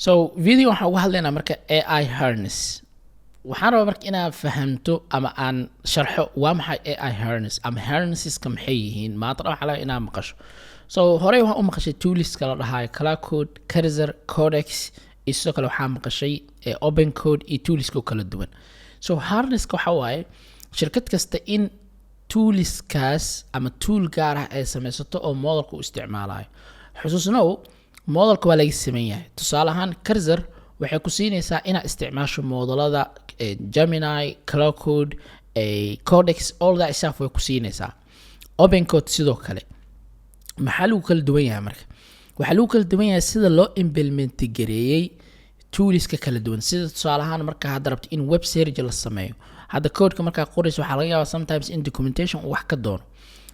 So video waxaan uga hadlaynaa marka AI harness. Waxaan rabaa marka inaad fahamto ama aan sharxo waa maxay AI harness ama harnesseska maxay yihiin. Maanta dhan waxaa laga inaad maqasho. So horey waxaan u maqashay toolska la dhahayo Claude Code, Cursor, Codex, iyo sidoo kale waxaa maqashay Open Code iyo toolska oo kala duwan. So harnesska waxa waaye shirkad kasta in toolskaas ama tool gaar ah ay samaysato oo modelka u isticmaalayo. Xusuusnow, modelka waa laga sameyn yahay. Tusaale ahaan, Cursor waxay ku siinaysaa inaad isticmaasho modelada Gemini, Claude Code, Codex, all that stuff way ku siinaysaa. Open Code sidoo kale. Maxaa lagu kala duwan yahay marka? Waxaa lagu kala duwan yahay sida loo implement gareeyey toolska kala duwan. Sida tusaale ahaan, marka hadda rabto in web search la sameeyo, hadda codeka markaa qorayso, waxaa laga yaabaa sometimes in documentation uu wax ka doono.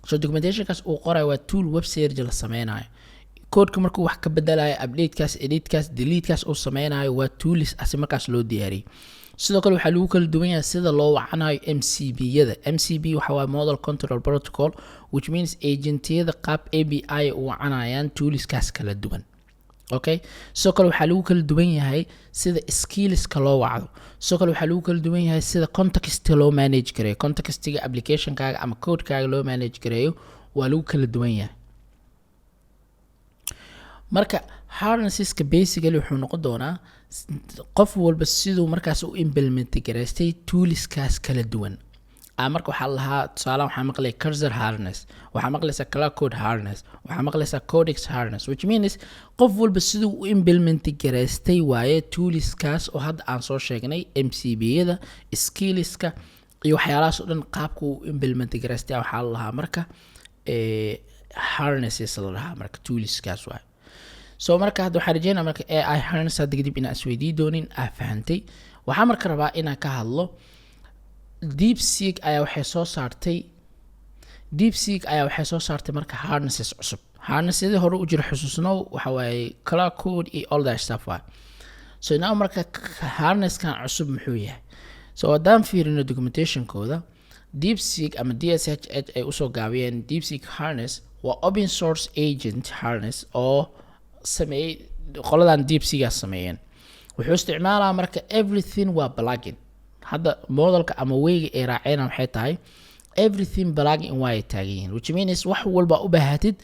So documentationkaas uu qorayo waa tool web search la sameynayo. Codeka markuu wax ka bedelayo, updatekaas, editkaas, deletekaas uu sameynayo, waa tools asi markaas loo diyaariyey. Sidoo kale waxaa lagu kala duwan yahay sida loo wacanayo MCP-yada. MCP waxa waaye Model Control Protocol, which means agentiyada qaab API u wacanayaan toolskaas kala duwan. Okay, sidoo kale waxaa lagu kala duwan yahay sida skillska loo wacdo. Sidoo kale waxaa lagu kala duwan yahay sida contextka loo manage gareeyo. Contextiga applicationkaaga ama codekaaga loo manage gareeyo waa lagu kala duwan yahay. Marka harnesseska basically wuxuu noqon doonaa qof walba siduu markaas u implement garaystay toolskaas kala duwan. Marka waxaa lahaa, tusaale, waxaa maqlaya Cursor harness, waxaa maqlaysaa Claude Code harness, waxaa maqlaysaa Codex harness, which means qof walba siduu u implement garaystay waaye toolskaas oo hadda aan soo sheegnay, MCP-yada, skillska iyo waxyaalahaas oo dhan qaabka uu implement garaystay waxaa la lahaa marka harnesses la dhahaa. Marka toolskaas waaye. So marka hadda waxaan rajeynaya marka AI harness hadda kadib inaan isweydii doonin, aa fahantay. Waxaa marka rabaa inaan ka hadlo DeepSeek ayaa waxay soo saartay marka harnesses cusub. Harnessyadii hore u jira, xusuusnow, waxa waaye Claude Code iyo all that stuff waay. So now marka harnesskan cusub muxuu yahay? So haddaan fiirino documentationkooda, DeepSeek ama DSHH ay usoo gaabiyeen DeepSeek harness, waa open source agent harness oo sameeyey qoladan DeepSeekaa sameeyeen. Wuxuu isticmaalaa marka everything waa plugin. Hadda modelka ama weyga ay raaceen waxay tahay everything plugin waaye taagan yihiin, which means wax walba u baahatid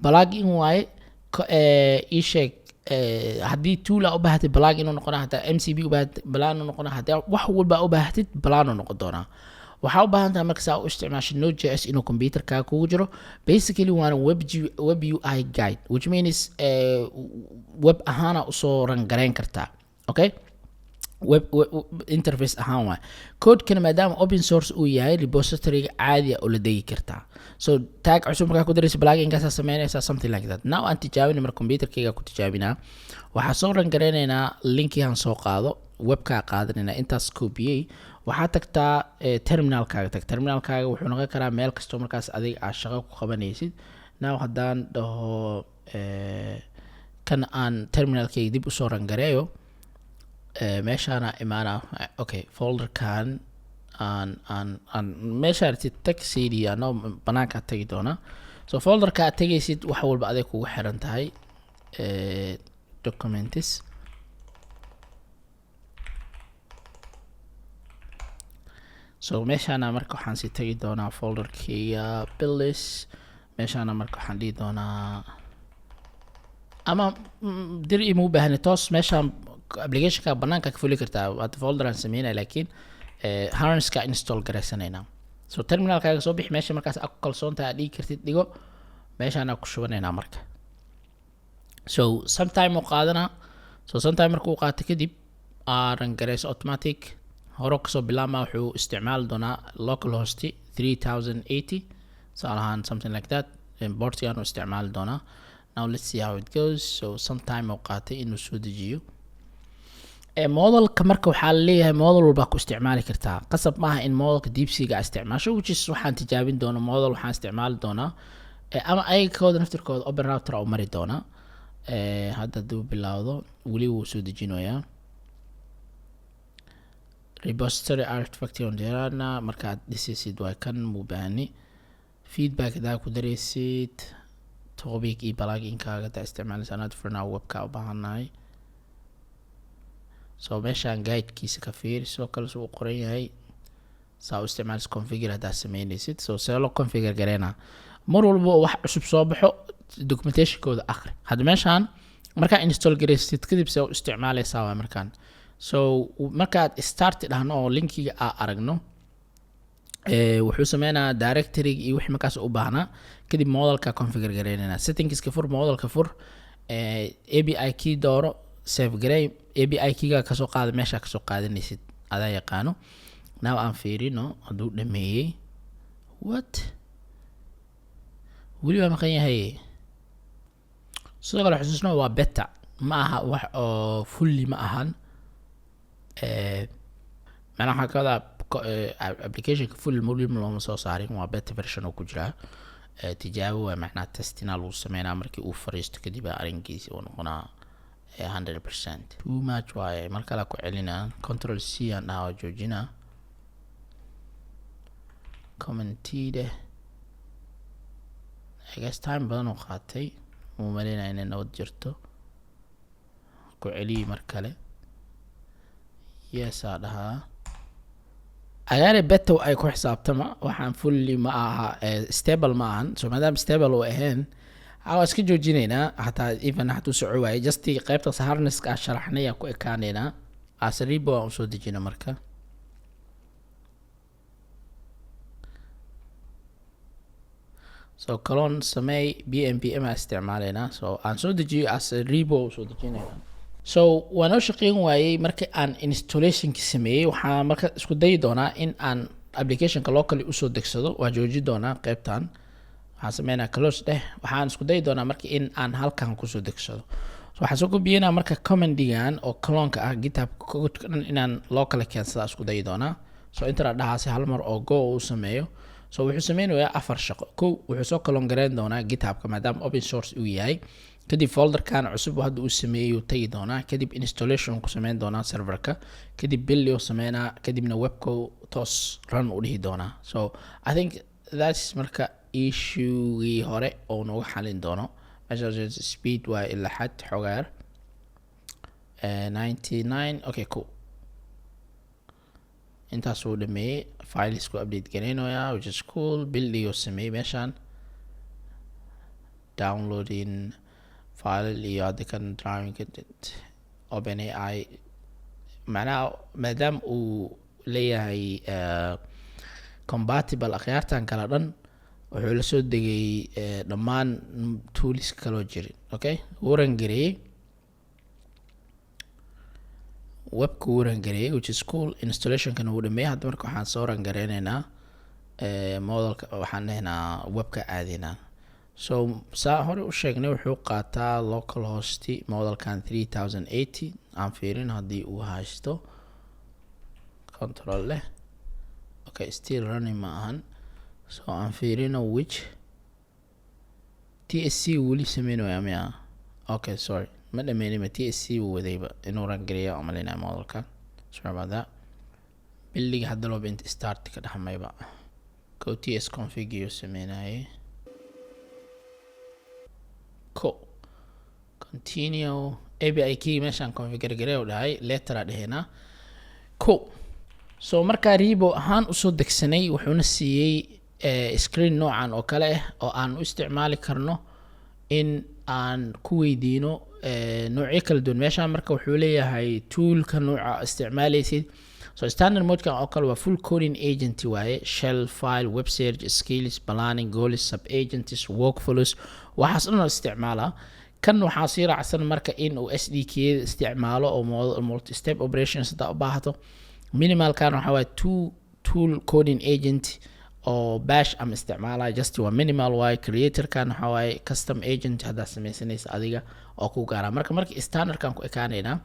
plugin waaye. Ii sheeg, haddii tool aa u baahatid, plugin u noqonaa. Hadaa MCP u baahatid, plugin u noqonaa. Haddii wax walba u baahatid, plugin u noqon doonaa. Waxaa u baahan tahay marka saa u isticmaasha Node.js inuu computerkaaga kugu jiro. Basically waana web UI guide, which means web ahaana usoo run gareyn kartaa. Okay, web interface ahaan waay. Codekana maadaama open source uu yahay, repositoryga caadiya oo la degi kartaa. So tag cusub markaa ku daraysa, pluginkaasaa sameynaysaa, something like that. Now aan tijaabina marka, computerkayga ku tijaabinaa. Waxaa soo run gareynaynaa, linkigan soo qaado, webkaa qaadanayna, intaas copiyey. Waxaa tagtaa terminalkaaga. Tag terminalkaaga, wuxuu noqon karaa meel kastoo markaas adiga aad shaqo ku qabanaysid. Now haddaan dhaho kan aan terminalkayga dib usoo run gareeyo, meeshaana imaana. Okay, folderkan aan meesha aragtid tag, cd anoo banaankaa tagi doonaa. So folderka aad tegaysid, wax walba aday kugu xiran tahay. Documents. So meeshaana marka waxaan sii tagi doonaa folderkeyga billis. Meeshaana marka waxaan dhihi doonaa ama dir ima u baahni, toos meeshaan applicationka banaanka ka fuli kartaa. Hadda folder aan sameynaya, laakiin harnesska install garaysanaynaa. So terminalkaaga soo bixi, meesha markaas aad ku kalsoon tahay aad dhigi kartid dhigo. Meeshaan ku shubanaynaa marka. So sometime uu qaadanaa. So sometime markuu qaato kadib, aa run garayso, automatic hore kasoo bilaabma. Wuxuu isticmaali doonaa localhost 3080, tusaale ahaan, something like that portigan uu isticmaali doonaa. Now let's see how it goes. So sometime uu qaatay inuu soo dejiyo modelka. Marka waxaa laleeyahay model walbaa ku isticmaali kartaa, qasab maaha in modelka DeepSeeka aad isticmaasho, which is waxaan tijaabin doona model waxaan isticmaali doonaa ama ayagakooda naftirkooda Open Router u mari doonaa. Hadda hadduu bilaawdo, weli wuu soo dejinayaa. Repository artifact on dirana markaad dhisaysid waa kan muu baahni. Feedback hadaa ku daraysid, topic iyo pluginkaaga hadaa isticmaalaysa. Not for now, webka u baahannahay. So meeshaan guidekiisa ka fiiri, sidoo kale suu u qoran yahay, saa u isticmaalis, configure haddaad sameynaysid. So see loo configure gareynaa? Mar walba oo wax cusub soo baxo, documentationkooda akhri. Hadda meeshaan markaa install garaysid kadib, see u isticmaaleysaa waa markaan. So markaad start dhahno oo linkiga aa aragno, wuxuu sameynayaa directory iyo wixii markaas u baahnaa. Kadib modelka configure gareynayna. Settingska fur, modelka fur, API key dooro, save garey, API keyga kasoo qaada meesha kasoo qaadanaysid, adaa yaqaano. Now aan fiirino hadduu dhameeyey. What? Weli waa maqan yahay. Sidoo kale xusuusno, waa beta, ma aha wax oo fully ma ahan. Macnaha waxaa ka wadaa applicationka full weli looma soo saarin, waa beta version oo ku jiraa. Tijaabo waa, macnaha testina lagu sameynaa. Markii uu fariisto kadib aa arrinkiisi uu noqonaa 100%. Too much waaye. Mar kale ku celinaa, Control C aan dhahaa, waa joojinaa, Command T dheh. I guess time badan oo qaatay, uu maleynaya inay nabad jirto. Ku celiyi mar kale, yes aa dhahaa. Agaare beta ay ku xisaabtama, waxaan fully ma aha, stable ma ahan. So maadaama stable uu ahayn, waa iska joojinaynaa. Hataa even hadduu soco waaye, just qaybtaas harnesska aan sharaxnay aan ku ekaaneynaa. As repo aan usoo dejina marka. So clone sameey, pnpm aan isticmaaleynaa. So aan soo dejiyo, as repo usoo dejinaynaa. So waa noo shaqeyn waayey marka aan installationki sameeyey. Waxaan marka isku dayi doonaa in aan applicationka locally usoo degsado. Waa jooji doonaa qeybtan, waxaan sameynaa close dheh. Waxaan isku dayi doonaa marka in aan halkan kusoo degsado. So waxaan soo kobiyeynaa marka commandigan oo cloneka ah, GitHub codeka dhan inaan locally keensada isku dayi doonaa. So inta dhahaasi hal mar oo go uu sameeyo. So wuxuu sameynayaa afar shaqo. Kow, wuxuu soo clone gareyn doonaa GitHubka maadaama open source uu yahay. Kadib folderkan cusub hadda uu sameeyey uu tagi doonaa. Kadib installation ku sameyn doonaa serverka. Kadib build uu sameynaa. Kadibna webka toos run u dhihi doonaa. So I think that's marka issuegii hore oo nooga xalin doono. Meeshaas speed waa ilaa xad xogaar 99. Okay, cool, intaas uu dhameeyey. Filesku update gareynayaa, which is cool. Buildiguu sameeyey meeshaan, downloading file iyo hadda kan drawing OpenAI. Macnaha maadaama uu leeyahay compatible akhyaartan kale dhan, wuxuu la soo degay dhammaan tools kaloo jirin. Okay, wuu run gareeyey webka, wuu run gareeyey, which is cool. Installationkana wuu dhameeyey. Hadda marka waxaan soo run gareyneynaa modelka, waxaan dhehnaa webka aadinaa. So saa hore u sheegnay, wuxuu qaataa local host modelkan 3080. Aan fiirin haddii uu haysto control leh. Okay, still running ma ahan. So aan fiirino which tsc weli sameynaya miya. Okay, sorry, ma dhameynima. tsc wuu wadayba inuu run gareeya umalinaya modelka. Sorry about that. Buildiga hadda looba inta start ka dhexmayba ko ts config iyuu sameynayay. Co continue, API key meeshaan configure garee u dhahay, later aa dhehenaa. Co so markaa repo ahaan usoo degsanay, wuxuuna siiyey screen noocan oo kale ah oo aan u isticmaali karno in aan ku weydiino noocyo kala duwan. Meeshaan marka wuxuu leeyahay toolka nooca isticmaaleysid. So standard modekan oo kale waa full coding agent waaye: shell, file, web search, skills, planning, goals, sub agents, workflows, waxaas dhan oo isticmaala. Kan waxaa sii raacsan marka in uu SDK isticmaalo oo multi step operations hadaa u baahato. Minimalkan waxaa waaye two tool coding agent oo bash ama isticmaalaya, just waa minimal waaye. Creatorkan waxaa waaye custom agent haddaad sameysanaysa adiga oo ku gaara. Marka standardkan ku ekaanaynaa.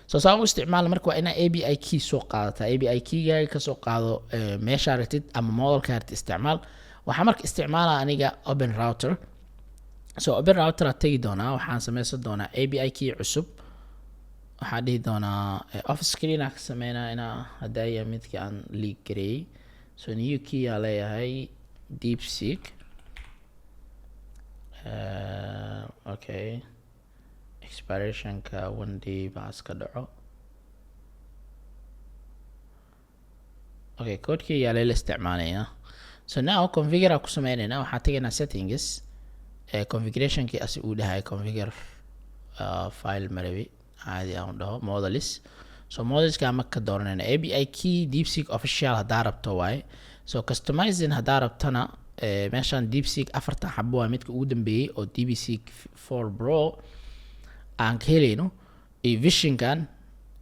So saa u isticmaala marka waa inaa API key soo qaadataa. API keygaaga kasoo qaado meeshaa rabtid ama modelka rabtid isticmaal. Waxaa marka isticmaalaa aniga Open Router. So Open Router aad tegi doonaa, waxaan sameysan doonaa API key cusub. Waxaa dhihi doonaa off screen aa ka sameynaa inaa hadaya midkii aan leak gareeyey. So new key aa leeyahay, DeepSeek. Okay, expirationka one day baa iska dhaco. Okay, codekii yaa layla isticmaalayaa. So now configure aan ku sameynaynaa. Waxaan tegaynaa settings, configurationkii asi uu dhahay configure, file marabi, caadi aan dhaho models. So modelska ma ka dooranayna API key DeepSeek official haddaa rabto waaye. So customizing haddaa rabtana, meeshaan DeepSeek afartan xabo waa midka ugu dambeeyey oo DeepSeek 4 Pro aan ka helayno iyo visionkan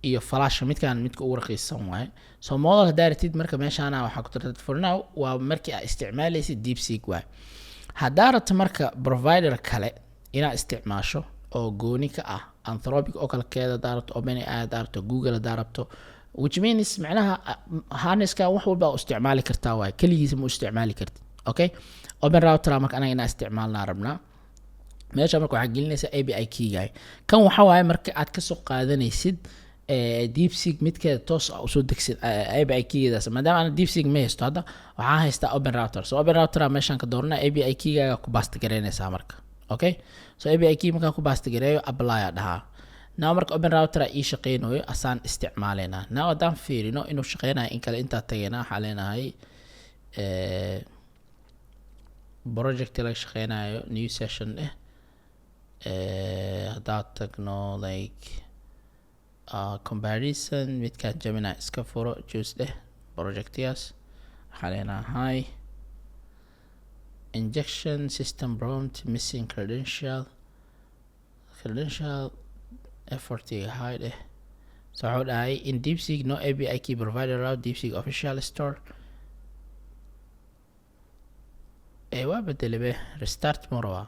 iyo flashka, midkan midka ugu raqiisan waaye. So model haddaa rabtid marka meeshaana waxaa ku dartad. For now waa markii aad isticmaalaysid DeepSeek waaye. Haddaa rabto marka provider kale inaad isticmaasho oo gooni ka ah, Anthropic oo kale keeda haddaa rabto, OpenAI haddaa rabto, Google haddaa rabto, which means macnaha harnesska wax walba u isticmaali kartaa waaye, keligiisa ma u isticmaali kartid. Okay, Open Router marka anaga inaan isticmaalnaa rabnaa. Meesha marka waxaa gelinaysaa API keygaay. Kan waxa waaye marka aad kasoo qaadanaysid DeepSeek midkeeda toos ah usoo degsid API keygeedaas. Maadaama ana DeepSeek ma haysto hadda, waxaan haystaa Open Router. So Open Router meeshaan ka dooranaa, API keygaaga ku paste gareynaysaa marka. Okay, so API key markaan ku paste gareeyo, apply aa dhahaa. Now marka Open Router ii shaqeynayo, asaan isticmaalaynaa. Now haddaan fiirino inuu shaqeynayo in kale, intaa tagaynaa, waxaa leenahay project laga shaqeynayo, new session eh. Haddaad tagno like comparison, midkaan Gemini iska furo, choose dheh projectyaas. Waxaa leenahay injection, system prompt, missing credential, credential effortiga high dheh. So wuxuu dhahay in DeepSeek no API key provider route DeepSeek official store. Ee waa bedelebe, restart ma rabaa?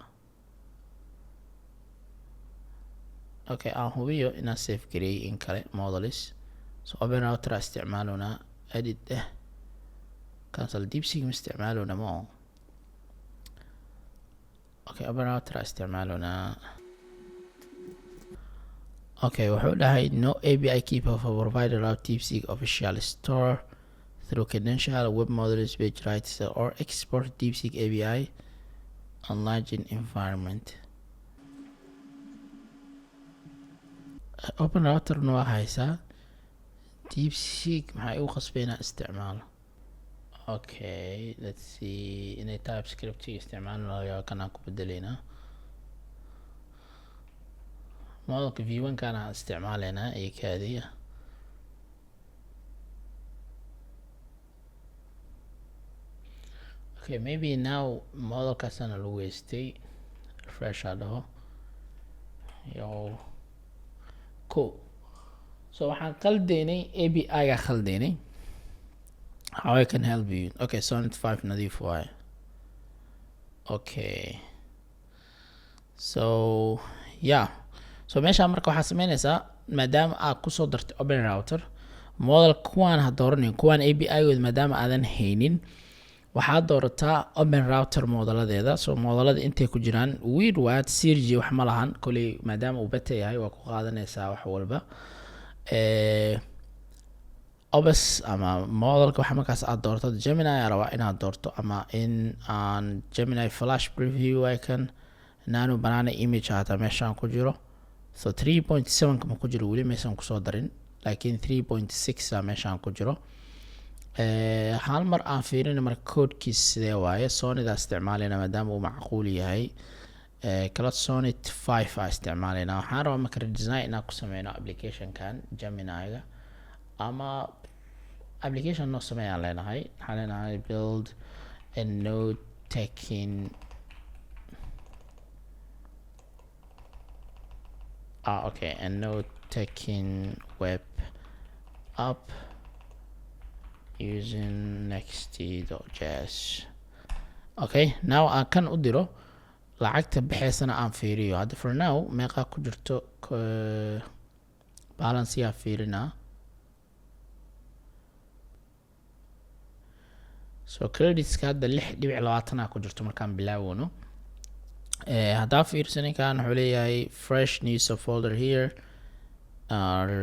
Okay, aan hubiyo inaan save gareeyay in kale models. So Open Router aa isticmaalona, edit eh, cancel. DeepSeek ma isticmaalona ma. Okay, Open Router aa isticmaalona. Okay, wuxuu dhahay no API key for provider route DeepSeek official store through credential web models page rights or export DeepSeek API on large environment. Open Routerna waa haysaa, DeepSeek maxaa igu qasbay inaan isticmaalo? Okay, let's see inay TypeScript isticmaalno laga yaabo. Kan aan ku bedeleynaa modelka v1 kan aan isticmaaleynaa iyo kaadiya. Okay, maybe now modelkaasana lagu haystay. Refresh aa dhaho yo co. So waxaan qaldeynay API ga khaldeynay. How I can help you? Okay, Sonnet 5 nadiif waaye. Okay, so yeah, so meeshaan marka waxaa sameynaysaa, maadaama aad kusoo dartay Open Router model, kuwaan ha dooranin, kuwaan API gooda maadaama aadan haynin, waxaad doorataa Open Router modeladeeda. So modelada intay ku jiraan weird waad sirji wax ma lahan koley, maadaama uu beta yahay waa ku qaadanaysaa wax walba. Opus ama modelka waxa markaas aad doorto, Gemini aa rabaa inaad doorto ama in aan Gemini Flash preview icon, Nano Banana image hata meeshaan ku jiro. So 3.7 kama ku jiro weli, maysan kusoo darin, laakiin 3.6 a meeshaan ku jiro. Hal mar aan fiirina marka codekiis sidee waaye. Sonneta isticmaalayna maadaama uu macquul yahay. Kala Sonnet 5 aa isticmaalayna. Waxaan rabaa marka redesign inaan ku sameyno applicationkan Gemini-ga ama application noo sameeyaan leenahay. Waxaan leenahay build a note taking, okay, a note taking web app using next.js. Okay, now aan kan u diro, lacagta baxeysana aan fiiriyo. Hadda for now meeqaa ku jirto balanceyaa fiirinaa. So creditska hadda 6.20 aa ku jirto markaan bilaawano. Haddaa fiirso, ninkan wuxuu leeyahay fresh new folder here,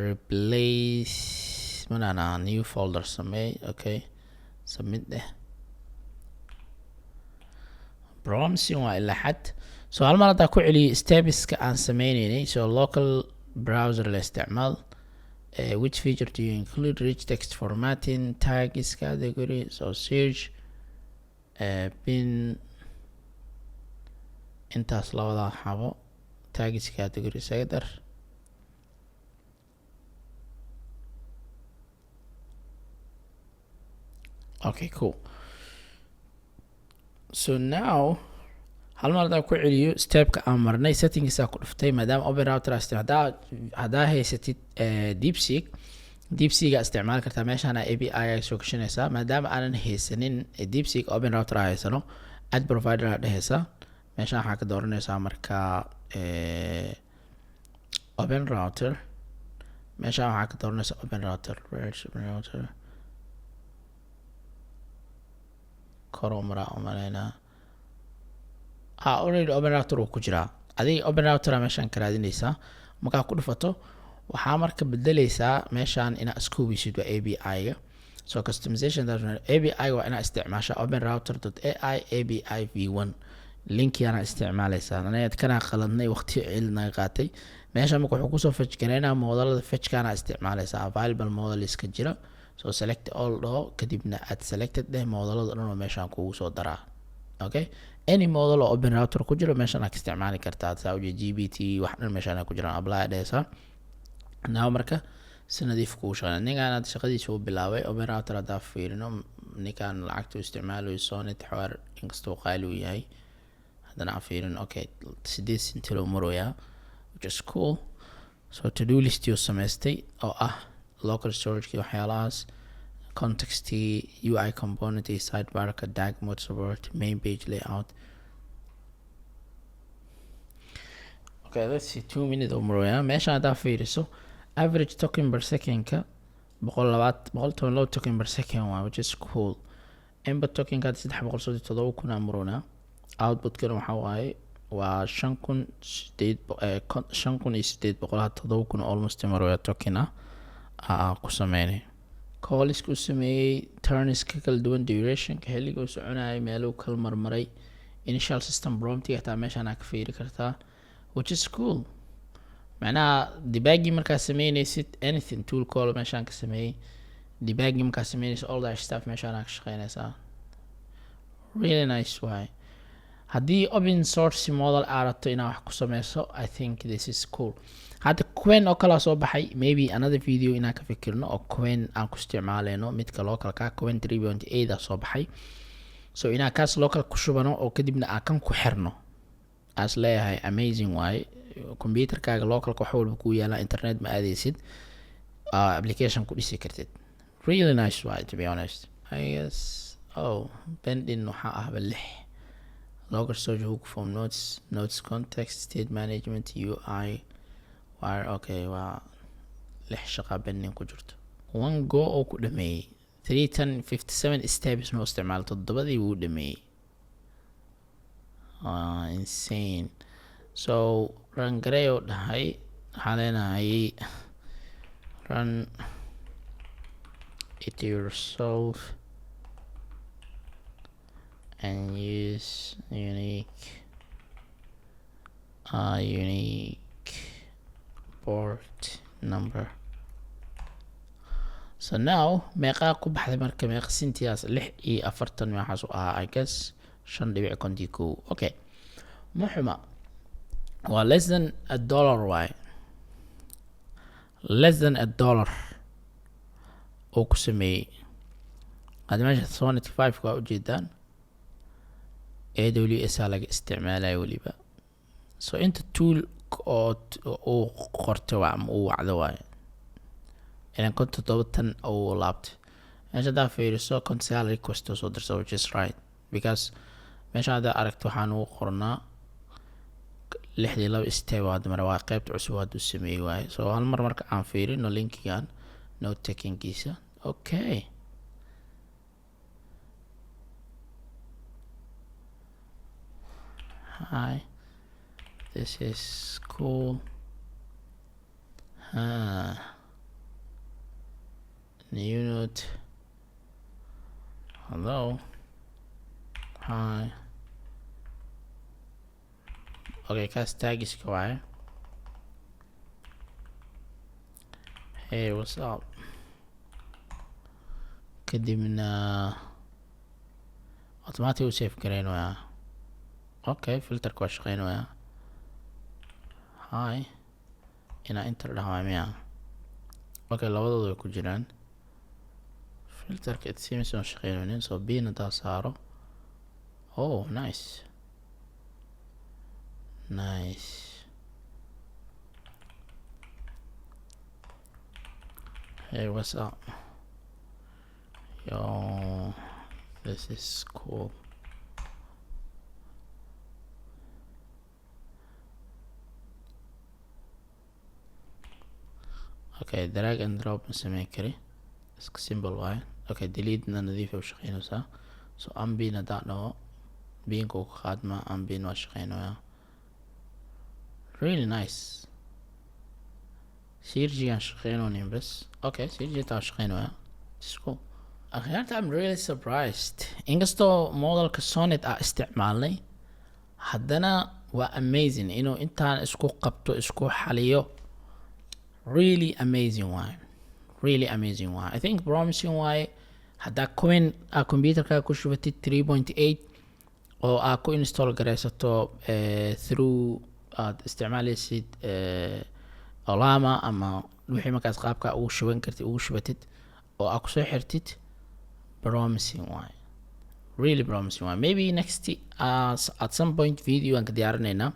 replace manana new folder samey. Okay, submit eh. Promising waa ilaa xad. So hal mar haddaa ku celiyo stepiska aan sameyneynay. So local browser la isticmaal. Which feature do you include? Rich text formatting, tags, category, so search, pin, intaas labada xabo, tags, category isaga dar. Okay, cool. So now hal mar haddaan ku celiyo stepka aan marnay, settingsaa ku dhuftay maadaama Open Router aa haddaa haysatid DeepSeek, DeepSeek aa isticmaali kartaa. Meeshaan API ay soo gashanaysaa. Maadaama aanan haysanin DeepSeek, Open Router aa haysano, add provider aa dhehaysaa. Meeshaan waxaa ka dooranaysaa marka Open Router. Meeshaan waxaa ka dooranaysaa Open Router. Where's Open Router? Kor maraa umaleynaa. Ha, already Open Router uu ku jiraa. Adiga Open Router meeshaan ka raadinaysaa. Markaa ku dhufato, waxaa marka bedeleysaa meeshaan inaa isku hubisid waa API-ga. So customization API waa inaa isticmaashaa Open Router AI API v1 linkiana isticmaaleysaa. Anaga kanaa qaladnay, waqti cil naga qaatay. Meesha marka wuxuu kusoo fetch gareynaa modelada, fetchkaana isticmaaleysaa, available model iska jira. So select all dhaho, kadibna add selected dheh, modelada dhan oo meeshaan kugu soo daraa. Okay, any model oo Open Router ku jiro meeshaan aad ka isticmaali kartaa. Saa ujeed, GPT wax dhan meeshaan ay ku jiraan. Apply dhehaysaa. Now marka si nadiif kugu shaqeynaa. Ninkaan hadda shaqadiisa uu bilaabay. Open Router haddaa fiirino, ninkaan lacagta uu isticmaalayo Sonnet xawaar, inkastoo qaali uu yahay, haddana aan fiirino. Okay, 8 centi loo maroyaa, which is cool. So to do list uu samaystay oo ah local storageki, waxyaalahaas, contextii, UI component iyo sidebarka, dark mode support, main page layout. Okay, let's see, 2 minute oo maroyaa. Meeshaan haddaa fiiriso, average token per secondka 120, 112 token per second waa, which is cool. Input tokenka hadda 337,000 aa maroonaa. Outputkana waxaa waaye waa 5,800, had 7,000 almost marooya token ah aa ku sameynay. Calliska u sameeyey, turnska kala duwan, durationka, xilliga uu soconayay, meeluu kala marmaray, initial system promptiga xitaa meeshaan aa ka fiiri kartaa, which is cool. Macnaha debugging markaa sameyneysid, anything, tool call meeshaan ka sameeyey, debugging markaa sameyneysid, all that stuff meeshaan aa ka shaqeyneysaa. Really nice waay. Haddii open source model aa rabto inaad wax ku sameyso, I think this is cool. Hadda Qwen oo kalaa soo baxay. Maybe another video inaan ka fikirno oo Qwen aan ku isticmaaleyno, midka localka, Qwen 3.8 aa soo baxay. So inaan kaas local ku shubano oo kadibna aan kan ku xirno aas leeyahay. Amazing waaye. Computerkaaga localka wax walba kuu yaalaa, internet ma aadeysid, application ku dhisi kartid. Really nice waaye, to be honest. I guess, oh, pending waxaa ahba lix: local storage, hook form notes, notes context, state management, UI wire. Okay, waa lix shaqa pending ku jirto. One go oo ku dhameeyey, 3 10 57 steps noo isticmaal, toddobadii wuu dhameeyey. Insane. So run garey oo dhahay. Waxaa leenahay run it yourself and use unique port number. So now meeqaa ku baxday marka? Meeqa sintiyaas? 46 meexaas u ahaa, I guess 5.51. Okay, ma xuma, waa less than a dollar waay, less than a dollar oo ku sameeyey. Hadda meesha Sonnet 5 waa ujeedaan, AWS aa laga isticmaalaya weliba. So inta tool oo uu qortay waa ama uu wacdo waaye ilan 57 tan uu laabtay. Meesha haddaa fiiriso, 59 request oo soo dirsa, which is right, because meesha haddaa aragto waxaan ugu qornaa 62 step. Hadda mara waa qeybta cusub hadduu sameeyey waaye. So hal mar marka aan fiirino linkigan note takingkiisa. Okay, hi, this is cool. Huh. New note, hello, hi. Okay, kaas tagiska waaye. "Hey, what's up?" Kadibna automatic u save gareynayaa. Okay, filterka waa shaqeynayaa. Hi inaa enter dhahaa miya? Okay, labadooda way ku jiraan. Filterka, it seems oon shaqeynaynin. So pin hadaa saaro. Oh, nice, nice. "Hey, what's up? Yo, this is cool." Okay, drag and drop ma sameyn kari, iska simple waaye. Okay, delete-na nadiif ay u shaqeynaysaa. So unpin haddaan dhaho, pinka uu ka qaadmaa. Unpin waa shaqeynayaa. Really nice. Searchigaan shaqeynoonin bas. Okay, search taa shaqeynaya. It's cool. Akhyaarta, I'm really surprised. Inkastoo modelka Sonnet ah isticmaalnay, haddana waa amazing inuu intaan isku qabto, isku xaliyo. Really amazing waaye, really amazing waaye. I think promising waaye. Haddaa Qwen aa computerka ku shubatid 3.8 oo aa ku install garaysato through aad isticmaalaysid Ollama ama wixii markaas qaabka ugu shuban kartid, ugu shubatid oo aa kusoo xirtid, promising waaye, really promising waaye. Maybe next at some point video aan ka diyaarinaynaa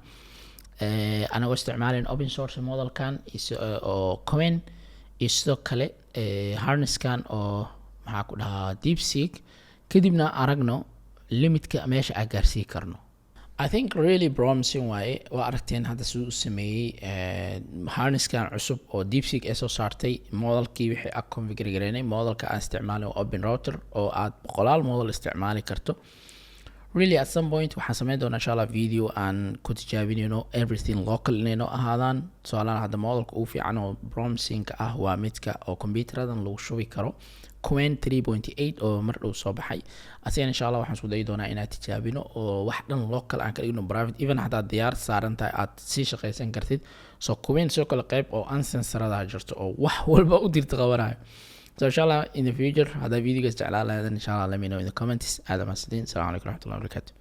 anagoo isticmaalayn open source modelkan oo Qwen iyo sidoo kale harnesskan oo maxaa ku dhahaa DeepSeek, kadibna aragno limitka meesha aan gaarsii karno. I think really promising waaye. Waa aragteen hadda siduu u sameeyey harnesskan cusub oo DeepSeek ee soo saartay. Modelkii wixii aan configure gareynay, modelka aan isticmaalay waa Open Router oo aad boqolaal model isticmaali karto. Really, at some point waxaan sameyn doonaa, insha Allah, video aan ku tijaabinayno everything local inay noo ahaadaan. Tusaalahan hadda modelka ugu fiican oo promising ah waa midka oo computeradan lagu shubi karo, Qwen 3.8 oo mar dhow soo baxay. Asigana insha Allah waxaan isku dayi doonaa inaan tijaabino oo wax dhan local aan ka dhigno, private, even haddaad diyaar saaran tahay aad sii shaqaysan kartid. So Qwen sidoo kale qeyb oo uncensorada jirto oo wax walba u dirta qabanayo. So inshallah in the future, haddaa videogaas jeclaa lahaydeen, inshallah let me know in the comments. Aad mahadsantiin. Assalamu calaykum waraxmatullahi wabarakatu.